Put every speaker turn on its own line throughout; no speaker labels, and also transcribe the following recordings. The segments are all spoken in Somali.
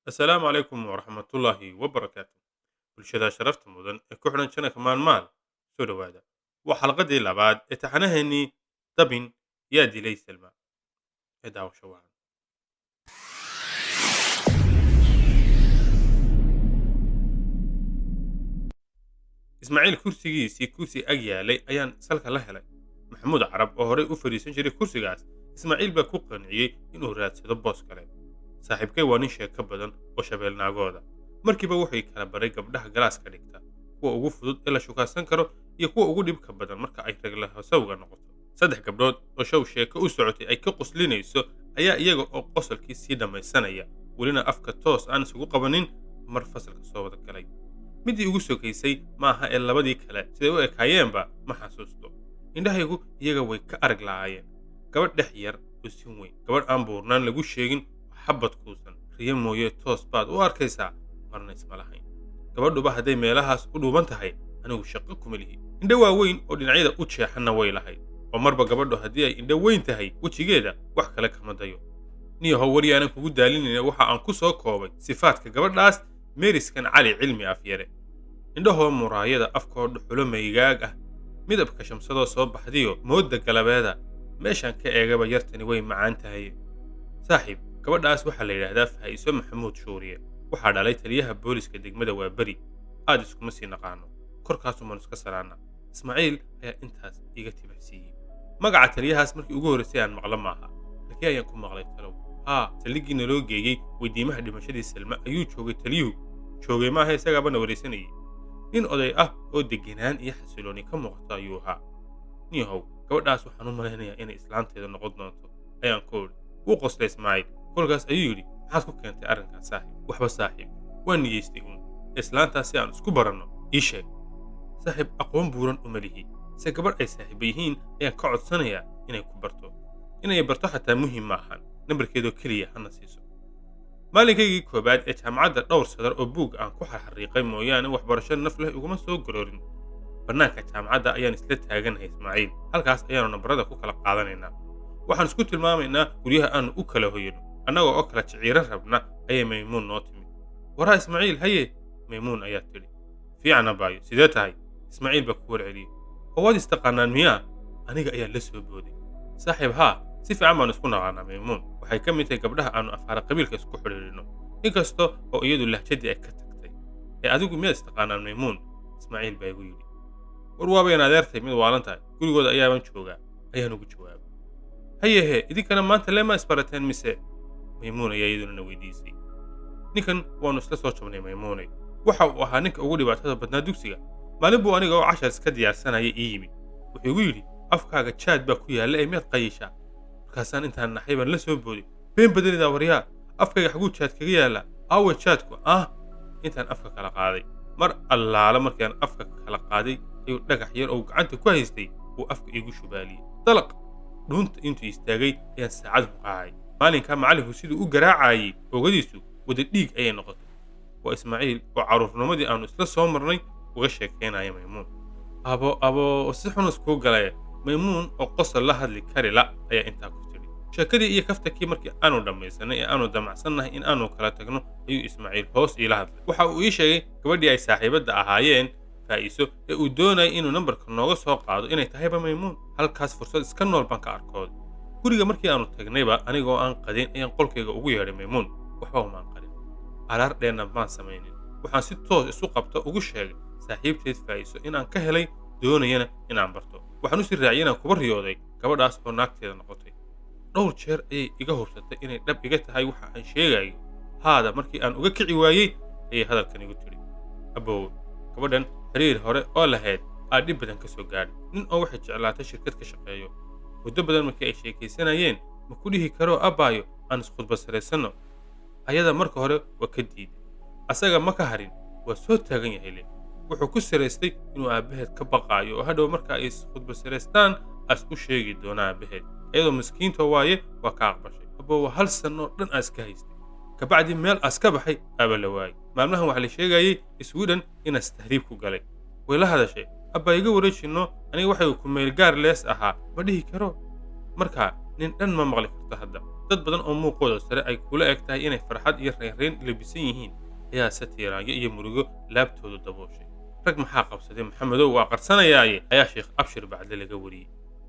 Assalaamu calaykum waraxmatullaahi wabarakaatu. Bulshada sharafta mudan ee ku xidhan channelka Maalmaal, soo dhowaada. Waa xalqadii labaad ee taxanaheennii Dabin Yaa Dilay Salma ee daawasho wacan. Ismaaciil kursigiisii kursi ag yaalay ayaan salka la helay. Maxamuud Carab oo horey u fadhiisan jiray kursigaas, Ismaaciil baa ku qanciyey inuu raadsado boos kale. Saaxiibkay waa nin sheeko badan oo shabeelnaagooda. Markiiba wuxuu kala baray gabdhaha galaaska dhigta, kuwa ugu fudud ee la shukaansan karo iyo kuwa ugu dhibka badan marka ay raglahosawga noqoto. Saddex gabdhood oo show sheeko u socotay ay ka qoslinayso ayaa iyaga oo qosolkii sii dhammaysanaya, welina afka toos aan isugu qabanin, mar fasalka soo wada galay. Midii ugu sokaysay maaha ee labadii kale siday u ekaayeenba ma xasuusto. Indhahaygu iyaga way ka arag la'aayeen. Gabadh dhex yar oo sin weyn, gabadh aan buurnaan lagu sheegin oo xabad kuusan, riyo mooye toos baad u arkaysaa, marna isma lahayn. Gabadhuba hadday meelahaas u dhuuban tahay, anigu shaqo kuma lihi. Indho waaweyn oo dhinacyada u jeexanna way lahayd, oo marba gabadhu haddii ay indho weyn tahay wejigeeda wax kale kama dayo. Niyahow, waryaanan kugu daalinayna, waxa aan ku soo koobay sifaadka gabadhaas meeriskan Cali Cilmi Afyare: indhahoo muraayada, afkoo dhuxulo maygaag ah, midabka shamsadoo soo baxdiyo moodda galabeeda. Meeshaan ka eegaba yartani way macaan tahay. Saaxiib, gabadhaas waxaa la yidhaahdaa Faa'iso Maxamuud Shuuriye. Waxaa dhalay taliyaha booliska degmada Waaberi. Aad iskuma sii naqaano, korkaasumaan iska salaana. Ismaaciil ayaa intaas iiga tibixsiiyey. Magaca taliyahaas markii ugu horraysay aan maqlo maaha. Halkee ayaan ku maqlay talow? Haa, saldhiggii naloo geeyey weydiimaha dhimashadii Salma ayuu joogay taliyuhu. Joogay maaha, isagaaba na waraysanayay. Nin oday ah oo degenaan iyo xasilooni ka muuqato ayuu ahaa. Niyahow, gabadhaas waxaan u malaynayaa inay islaanteeda noqon doonto, ayaan ku idhi. Wuu qoslay Ismaaciil. Kolkaas ayuu yidhi, maxaad ku keentay arrinkaas, saaxiib? Waxba saaxiib, waan niyeystay uun. Islaantaas si aan isku baranno ii sheeg. Saaxiib, aqoon buuran uma lihi, se gabadh ay saaxiiba yihiin ayaan ka codsanayaa inay ku barto. Inay barto xataa muhiim ma ahan, nambarkeedoo keliya hana siiso. Maalinkaygii koowaad ee jaamacadda dhowr sadar oo buug aan ku xarxariiqay mooyaane waxbarasho naf leh iguma soo garoorin. Bannaanka jaamacadda ayaan isla taaganahay Ismaaciil. Halkaas ayaanu nambarada ku kala qaadanaynaa. Waxaan isku tilmaamaynaa guryaha aanu u kala hoyano. Annaga oo kala jiciiro rabna ayay Maymuun noo timid. Waraa Ismaaciil, haye, Maymuun ayaa tidhi. Fiicana baayo, sidee tahay? Ismaaciil baa ku warceliyey. Oo waad istaqaanaan miyaa? Aniga ayaa la soo booday. Saaxiib, haa, si fiican baanu isku naqaanaa. Maymuun waxay ka mid tahay gabdhaha aanu afaara qabiilka isku xidhiidhino, inkasta oo iyadu lahjadii ay ka tagtay. Ee adigu miyaad istaqaanaan Maymuun? Ismaaciil baa igu yidhi. War waabayn adeertay, mid waalan tahay, gurigooda ayaaban joogaa, ayaan ugu jawaabay. Hayehe, idinkana maanta leema isbarateen mise? Maymuun ayaa iyaduna na weydiisay. Ninkan waannu isla soo jabnay Maymuunay. Waxa uu ahaa ninka ugu dhibaatada badnaa dugsiga. Maalin buu aniga oo cashar iska diyaarsanaya ii yimid. Wuxuu igu yidhi, afkaaga jaad baa ku yaalla ee miyaad qayishaa? Markaasaan intaan naxay baan la soo booday, been badanidaa waryaa, afkayga xaguu jaad kaga yaalla? Aawe jaadku? Ah, intaan afka kala qaaday. Mar allaala markaan afka kala qaaday ayuu dhagax yar oo gacanta ku haystay uu afka iigu shubaaliyey. Dalaq! Dhuunta intuu istaagay ayaan saacad huqaacay. Maalinkaa macallinku siduu u garaacayay oogadiisu wada dhiig ayay noqotay. Waa Ismaaciil oo carruurnimadii aanu isla soo marnay uga sheekaynaya Maymuun. Abo abo, si xun iskuu galay. Maymuun oo qosol la hadli kari la ayaa intaa ku tidhi. Sheekadii iyo kaftakii markii aanu dhammaysanay ee aanu damacsannahay in aanu kala tagno ayuu Ismaaciil hoos iila hadlay. Waxa uu ii sheegay gabadhii ay saaxiibadda ahaayeen Faa'iso ee uu doonayay inuu nambarka nooga soo qaado inay tahayba Maymuun. Halkaas fursad iska nool baan ka arkooday. Guriga markii aanu tagnayba anigoo aan qadin ayaan qolkayga ugu yeedhay Maymuun. Waxba umaan qarin, araar dheenna maan samaynin. Waxaan si toos isu qabta ugu sheegay saaxiibteed Faa'iso inaan ka helay, doonayana inaan barto. Waxaan u sii raaciyay inaan kuba riyooday gabadhaas oo naagteeda noqotay. Dhowr jeer ayay iga hubsatay inay dhab iga tahay waxa aan sheegayo. Haada markii aan uga kici waayey ayay hadalkan igu tidhi, abow, gabadhan xiriir hore oo lahayd aa dhib badan ka soo gaadhay, nin oo waxay jeclaatay shirkad ka shaqeeyo. Muddo badan markii ay sheekaysanayeen, ma ku dhihi karo abbaayo aan iskhudba saraysanno? Ayada marka hore waa ka diiday, asaga ma ka harin, waa soo taagan yahay le. Wuxuu ku siraystay inuu aabbaheed ka baqaayo oo hadhow marka ay iskhudba siraystaan as u sheegi doona aabbaheed. Iyadoo miskiinta waaye waa ka aqbashay. Abbo, hal sanno dhan aa iska haystay, kabacdi meel aas ka baxay aaba la waayey. Maalmahan waxaa la sheegayey Sweden inaas tahriib ku galay. Way la hadashay, abbaa iga wareejinno, aniga waxay ku meel gaar lees ahaa ma dhihi karo. Marka nin dhan ma maqli karto hadda. Dad badan oo muuqooda sare ay kula eg tahay inay farxad iyo reynreyn labisan yihiin ayaa se tiiraanyo iyo murugo laabtoodu dabooshay. Rag maxaa qabsaday Maxamedow waa qarsanayaaye, ayaa Sheekh Abshir Bacdle laga wariyey.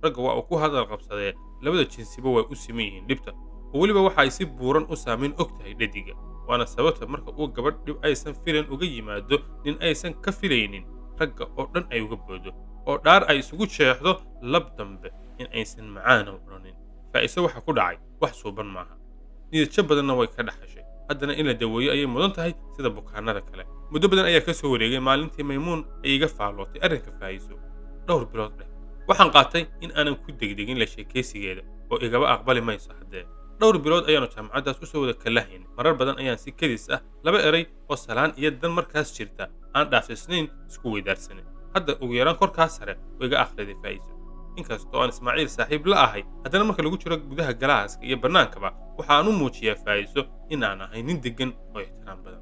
Ragga waa uu ku hadal qabsadee labada jinsiba way u siman yihiin dhibta, oo weliba waxa ay si buuran u saamayn og tahay dhadiga. Waana sababta marka uu gabadh dhib aysan filan uga yimaado nin aysan ka filaynin, ragga oo dhan ay uga boodo oo dhaar ay isugu jeexdo lab dambe in aysan macaanow odhanin. Faa'iiso waxa ku dhacay wax suuban maaha, niyadjab badanna way ka dhaxashay. Haddana in la daweeyo ayay mudan tahay sida bukaanada kale. Muddo badan ayaa ka soo wareegay maalintii Maymuun ay iga faallootay arrinka Faa'iiso. Dhowr bilood dheh waxaan qaatay in aanan ku degdegin la sheekaysigeeda oo igaba aqbali mayso. Haddee dhowr bilood ayaanu jaamacaddaas usoo wada kalahayn. Marar badan ayaan si kedis ah laba eray oo salaan iyo dan markaas jirta aan dhaafsisnayn isku weydaarsanay. Hadda ugu yaraan korkaas sare oo iga akhriday Faa'iiso. Inkastoo aan Ismaaciil saaxiib la ahay, haddana marka lagu jiro gudaha galaaska iyo bannaankaba waxa aan u muujiyaa Faa'iiso in aan ahay nin deggan oo ixtiraam badan.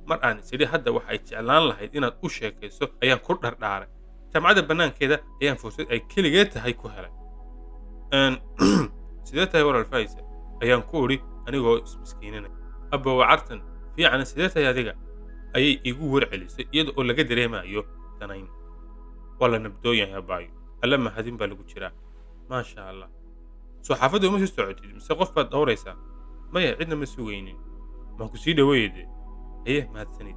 Mar aan isidhi hadda waxa ay jeclaan lahayd inaad u sheekayso ayaan ku dhardhaaray. Jaamacadda bannaankeeda ayaan fursad ay keligeed tahay ku helay. Sidee tahay walaal Faa'iisa, ayaan ku idhi anigoo ismiskiininaya. Abba cartan fiicana, sidee tahay adiga, ayay iigu war celisay iyada oo laga dareemayo danayn. Waa la nabdoon yahay abaayo, alla mahadin baa lagu jiraa. Maasha Allah, soo xaafadda uma sii socotid mise qof baad dhowraysaa? Maya, cidna ma sugaynin, maan ku sii dhaweeyade. Haye, mahadsanid.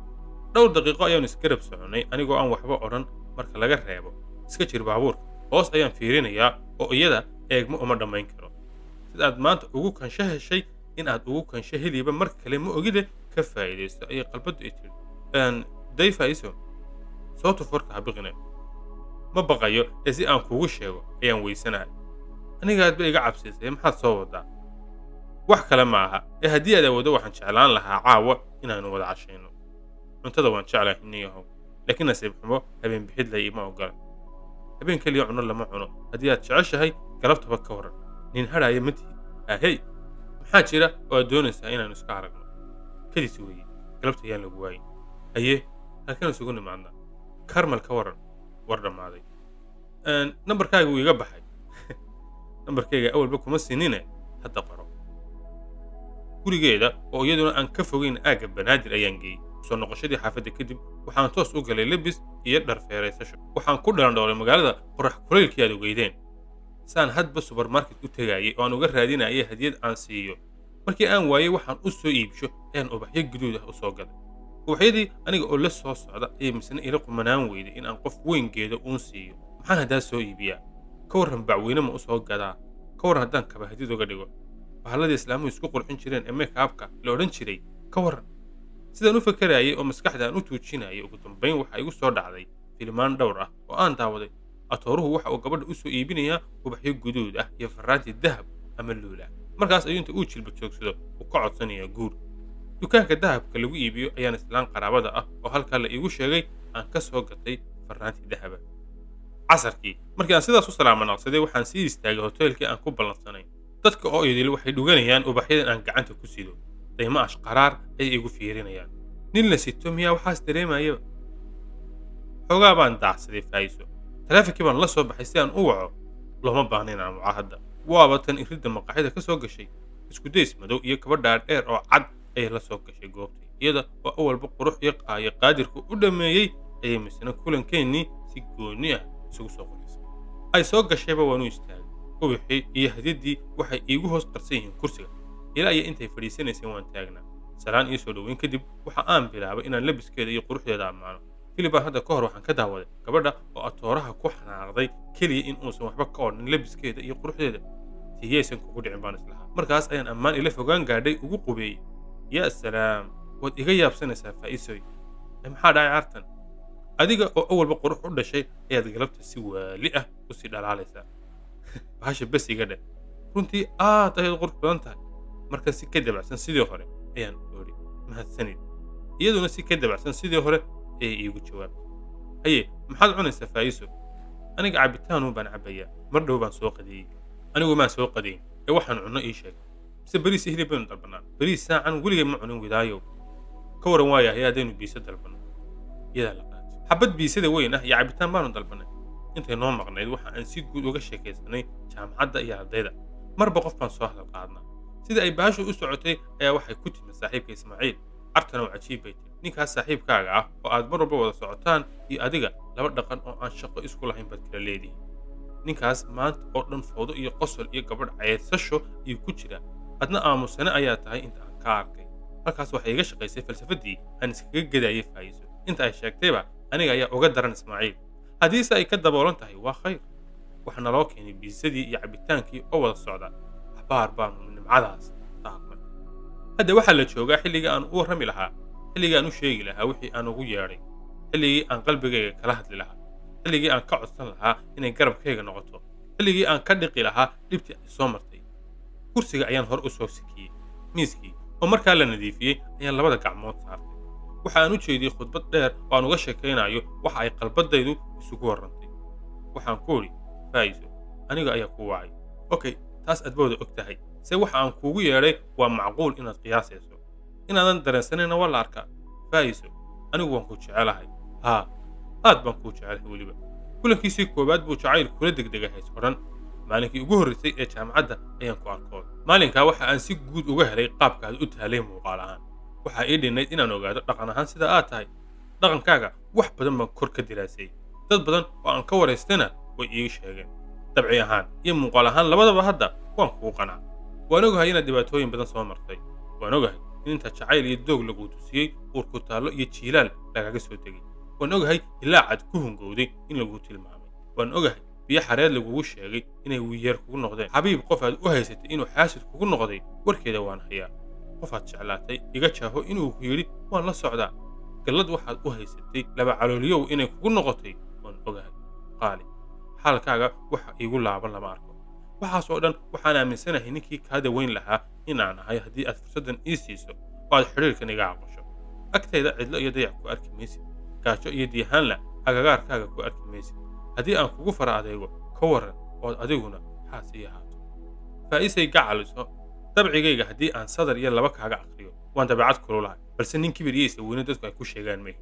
Dhowr daqiiqo ayaanu isgarab soconnay anigoo aan waxba odhan marka laga reebo iska jir baabuurka. Hoos ayaan fiirinayaa oo iyada eegma uma dhammayn karo. Sida aad maanta ugu kansho heshay in aad ugu kansho heliba mar kale ma ogide, ka faa'iidaysto, ayay qalbaddu i tidhi. Day Faa'iiso, soo tuf warka, habiqine. Ma baqayo ee si aan kuugu sheego ayaan weysanahay. Aniga aad ba iga cabsiisay, maxaad soo wadaa? Wax kale ma aha ee haddii aad awoodo waxaan jeclaan lahaa caawa inaanu wada cashayno. Cuntada waan jeclahay niyahow, laakiin nasiib xumo habeen bixid lay ima ogola. Habeen keliya cuno lama cuno. Haddii aad jeceshahay galabtaba ka waran? Nin hadhaaya ma tihid. Ahey, maxaa jira oo aad doonaysaa inaanu iska aragno? Kadis weeye, galabta ayaan lagu waayin. Haye, halkan isugu nimaadnaa? Karmal ka waran? War dhammaaday, nambarkaaga wuu iga baxay. Nambarkayga awalba kuma sinine, hadda qoro. Gurigeeda oo iyaduna aan ka fogeyn aagga Banaadir ayaan geeyey. Soo noqoshadii xaafadda kadib waxaan toos u galay lebis iyo dhar feeraysasho. Waxaan ku dhalandhoolay magaalada qorax kulaylkii aad ogeydeen, saan hadba subermarket u tegayay oo aan uga raadinayay hadiyad aan siiyo. Markii aan waayey waxaan u soo iibsho ayaan ubaxyo guduud ah u soo gaday. Ubaxyadii aniga oo la soo socda ayay misna ila qumanaan weyday in aan qof weyn geedo uun siiyo. Maxaan haddaa soo iibiyaa? Ka warran bacweyne ma u soo gadaa? Ka warran haddaan kaba hadid uga dhigo? Bahalladii islaamuhu isku qurxin jireen ee make-upka la odhan jiray ka warran? Sidaan u fakarayay oo maskaxda aan u tuujinayay, ugu dambayn waxaa igu soo dhacday filimaan dhowr ah oo aan daawaday. Atooruhu waxa uu gabadha u soo iibinayaa ubaxyo guduud ah iyo faraanti dahab ama luula. Markaas ayuu inta uu jilba joogsado uu ka codsanayaa guur. Dukaanka dahabka lagu iibiyo ayaan islaan qaraabada ah oo halkaa la iigu sheegay aan ka soo gatay faraanti dahaba. Casarkii markii aan sidaas u salaama naqsaday waxaan sii istaagay hoteelkii aan ku ballansanay. Dadka oo idil waxay dhuganayaan ubaxyadan aan gacanta ku sido. Daymo ashqaraar ayay igu fiirinayaan. Nin la sito miyaa waxaas dareemayaba? Xoogaa baan daacsaday Faa'iiso. Taleefankii baan la soo baxay si aan u waco. Looma baahna inaan waco hadda, waaba tan iridda maqaaxida ka soo gashay. Isku days madow iyo kabadhaa dheer oo cad ayay la soo gashay goobtay. Iyada oo awalba qurux iyo qaayo qaadirku u dhammeeyey ayay misna kulankeenii si gooni ah isugu soo qoraysay. Ay soo gashayba waanu istaagay. Ubaxii iyo hadiyaddii waxay iigu hoos qarsan yihiin kursiga. Ilaa iyo intay fadhiisanayseen waan taagnaa. Salaan iyo soo dhoweyn kadib waxa aan bilaabay inaan labiskeeda iyo quruxdeeda ammaano. Filibaan hadda ka hor waxaan ka daawaday gabadha oo atooraha ku xanaaqday keliya in uusan waxba ka odhan labiskeeda iyo quruxdeeda. Tiyaysan kugu dhicin baan islahaa. Markaas ayaan ammaan ila fogaan gaadhay ugu qubeeyey. Yaa salaam, waad iga yaabsanaysaa Faa'iisoy. Maxaa dhacay cartan? Adiga oo awalba qurux u dhashay ayaad galabta si waali ah usii dhalaalaysaa. Bahasha bes iga dheh, runtii aad ayaad qurux badan tahay. Marka si ka dabacsan sidii hore ayaan odhi mahadsanid, iyaduna si ka dabacsan sidii hore ayay iigu jawaabtay. Haye, maxaad cunaysaa Faa'iiso? Aniga cabitaanuun baan cabbayaa, mar dhow baan soo qadeeyey. Anigu maan soo qadeyn ee waxaan cunno ii sheeg. Mise bariis iyo hilib baynu dalbannaa? Bariis saacan weligay ma cunin widaayow. Ka waran waayahay haddaynu biisa dalbanno? Iyadaa la qaatay. Xabad biisada weyn ah iyo cabitaan baanu dalbannay. Intay noo maqnayd waxa aan si guud uga sheekaysanay jaamacadda iyo ardayda. Marba qof baan soo hadal qaadnaa. Sida ay baashu u socotay ayaa waxay ku timid saaxiibka Ismaaciil. Cartanow cajiib bay tiri, ninkaas saaxiibkaaga ah oo aad mar walba wada socotaan iyo adiga laba dhaqan oo aan shaqo isku lahayn baad kala leedihiin. Ninkaas maanta oo dhan fowdo iyo qosol iyo gabadh ceyrsasho ayuu ku jiraa, adna aamusane ayaa tahay inta aan ka arkay. Halkaas waxay iga shaqaysay falsafadii aan iskaga gadayay Faa'iiso. Inta ay sheegtayba aniga ayaa uga daran Ismaaciil. Haddiise ay ka daboolan tahay waa khayr. Waxaa naloo keenay biisadii iyo cabbitaankii oo wada socda. Cabaar baanu nimcadaas daaqnay. Hadda waxaa la joogaa xilligii aan u warrami lahaa, xilligii aan u sheegi lahaa wixii aan ugu yeedhay, xilligii aan qalbigayga kala hadli lahaa, xilligii aan ka codsan lahaa inay garabkayga noqoto, xilligii aan ka dhiqi lahaa dhibtii ay soo martay. Kursiga ayaan hore u soo sikiyey. Miiskii oo markaa la nadiifiyey ayaan labada gacmood saartay. Waxa aan u jeediyey khudbad dheer oo aan uga sheekaynayo waxa ay qalbadaydu isugu warrantay. Waxaan ku idhi, Faa'iiso, aniga ayaa kuu wacay. Okay, taas aad bawda og tahay. Se waxa aan kuugu yeedhay waa macquul inaad qiyaasayso. Inaadan dareensanayna waa la arkaa. Faa'iiso, anigu waan ku jecelahay. Haa, aad baan kuu jecelahay weliba. Kulankiisii koowaad buu jacayl kula degdegay hays odhan. Maalinkii ugu horreysay ee jaamacadda ayaan ku arkooday. Maalinkaa waxa aan si guud uga helay qaabka aad u taalay muuqaal ahaan. Waxaa ii dhinnayd inaan ogaado dhaqan ahaan sida aad tahay. Dhaqankaaga wax badan baan kor ka diraasayey. Dad badan oo aan ka waraystayna way ii sheegeen. Dabci ahaan iyo muuqaal ahaan labadaba hadda waan kugu qanaa. Waan ogahay inaad dhibaatooyin badan soo martay. Waan ogahay in inta jacayl iyo doog laguu tusiyey uurku taallo iyo jiilaal lagaga soo tegey. Waan ogahay hilaacad ku hungowday in laguu tilmaamay. Waan ogahay biyo xareed lagugu sheegay inay wiyeer kugu noqdeen. Xabiib qof aad u haysatay inuu xaasid kugu noqday warkeeda waan hayaa. Qof aad jeclaatay iga jaaho inuu ku yidhi waan la socdaa. Gallad waxaad u haysatay laba calooliyow inay kugu noqotay waan ogahay. Qaali, xaalkaaga waxa iigu laaban lama arko. Waxaas oo dhan waxaan aaminsanahay ninkii kaa daweyn lahaa inaan ahay haddii aad fursaddan ii siiso oo aad xidhiirkan iga aqbasho. Agtayda cidlo iyo dayac ku arki maysid. Gaajo iyo diihaanla agagaarkaaga ku arki maysid. Haddii aan kugu fara adeego ka warran ood adiguna xaas ii ahaato. Faa'iisay gacaliso, dabcigayga haddii aan sadar iyo laba kaaga aqriyo waan dabeecad kululahay, balse nin kibir iyo isla weyne dadku ay ku sheegaan ma ihi.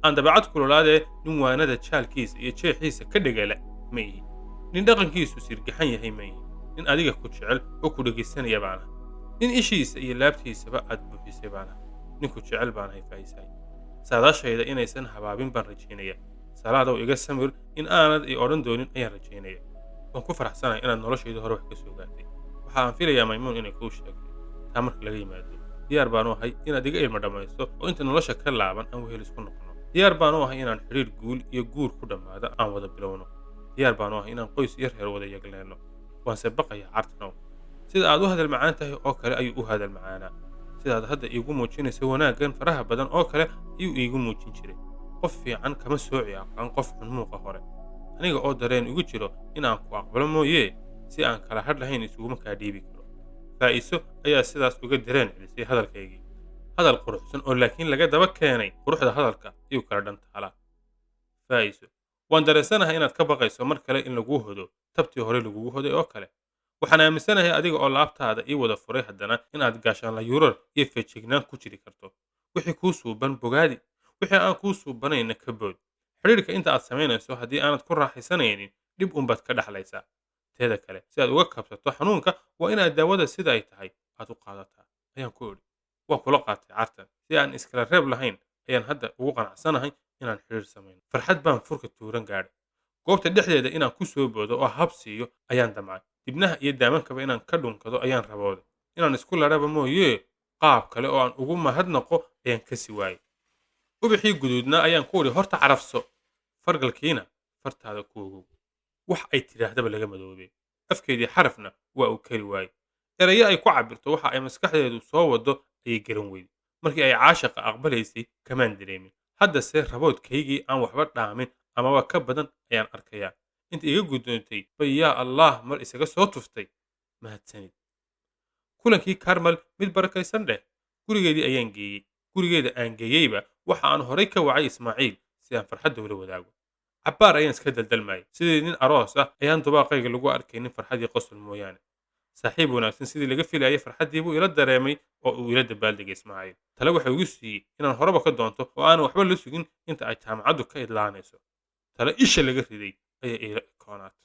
Aan dabeecad kululaadee nin waanada jaalkiisa iyo jeexiisa ka dhegala ma ihi. Nin dhaqankiisu sirgaxan yahay ma ihi. Nin adiga ku jecel oo ku dhegaysanaya baan ahay. Nin ishiisa iyo laabtiisaba aad buuxisay baan ahay. Ninku jecel baan ahay Faa'iisay. Saadaashayda inaysan habaabin baan rajaynaya. Salaadow iga samir in aanad i odhan doonin ayaan rajaynaya. Waan ku faraxsanahay inaad noloshayda hore wax ka soo gaartay. Waxa aan filayaa Maymuun inay kuu sheegtay. Taa marka laga yimaado, diyaar baan u ahay inaad iga ilmo dhammaysto oo inta nolosha ka laaban aan wehel isku noqono. Diyaar baan u ahay inaan xidhiir guul iyo guur ku dhammaada aan wada bilowno. Diyaar baan u ahay inaan qoys iyo reer wada yegleenno. Waanse baqayaa Cartanow. Sida aad u hadal macaan tahay oo kale ayuu u hadal macaanaa. Sidaad hadda iigu muujinayso wanaaggan faraha badan oo kale ayuu iigu muujin jiray. Qof fiican kama sooci aqaan qof xun muuqa hore. Aniga oo dareen igu jiro in aan ku aqbalo mooyee, si aan kala hadh lahayn isuguma kaa dhiibi karo. Faa'iiso ayaa sidaas uga dareen celisay hadalkaygii. Hadal quruxsan oo laakiin laga daba keenay quruxda hadalka ayuu kala dhantaalaa. Faa'iiso, waan dareensanahay inaad ka baqayso mar kale in laguu hodo tabtii hore lagugu hoday oo kale. Waxaan aaminsanahay adiga oo laabtaada ii wada furay haddana inaad gaashaanla yurar iyo feejignaan ku jiri karto. Wixii kuu suuban bogaadi, wixii aan kuu suubanayna ka bood. Xidhiirka inta aad samaynayso haddii aanad ku raaxaysanaynin dhib unbaad ka dhaxlaysaa. Teeda kale, si aad uga kabsato xanuunka waa inaad daawada sida ay tahay aad u qaadataa, ayaan ku idhi. Waan kula qaatay Cartan. Si aan iskala reeb lahayn ayaan hadda ugu qanacsanahay inaan xidhiir samayno. Farxad baan furka tuuran gaadhay. Goobta dhexdeeda inaan ku soo boodo oo hab siiyo ayaan damcay. Dibnaha iyo daamankaba inaan ka dhunkado ayaan rabooday. Inaan isku ladhaba mooyee qaab kale oo aan ugu mahadnaqo ayaan ka sii waayay. Ubixii guduudnaa ayaan ku idhi horta carafso. Fargalkiina fartaada ku ogow. Wax ay tidhaahdaba laga madoobay. Afkeedii xarafna waa uu kari waayey. Erayo ay ku cabirto waxa ay maskaxdeedu soo wado ayay garan weyday. Markii ay caashaqa aqbalaysay kamaan dareemin. Haddase raboodkaygii aan waxba dhaamin amaba ka badan ayaan arkayaa. Inta iga guddoontay bay yaa Allah mar isaga soo tuftay. Mahadsanid. Kulankii Karmal mid barakaysan dheh. Gurigeedii ayaan geeyey. Gurigeeda aan geeyeyba waxa aan horay ka wacay Ismaaciil si aan farxadda ula wadaago. Cabbaar ayaan iska daldalmayay. Sidii nin aroos ah ayaan dubaaqayga lagu arkaynin farxadii qosol mooyaane. Saaxiib wanaagsan sidii laga filayay farxaddii buu ila dareemay oo uu ila dabaaldegay Ismaaciil. Tale waxa igu siiyey inaan horeba ka doonto oo aanan waxba la sugin inta ay jaamacaddu ka idlaanayso. Tale isha laga riday ayaa ila ekoonaatay.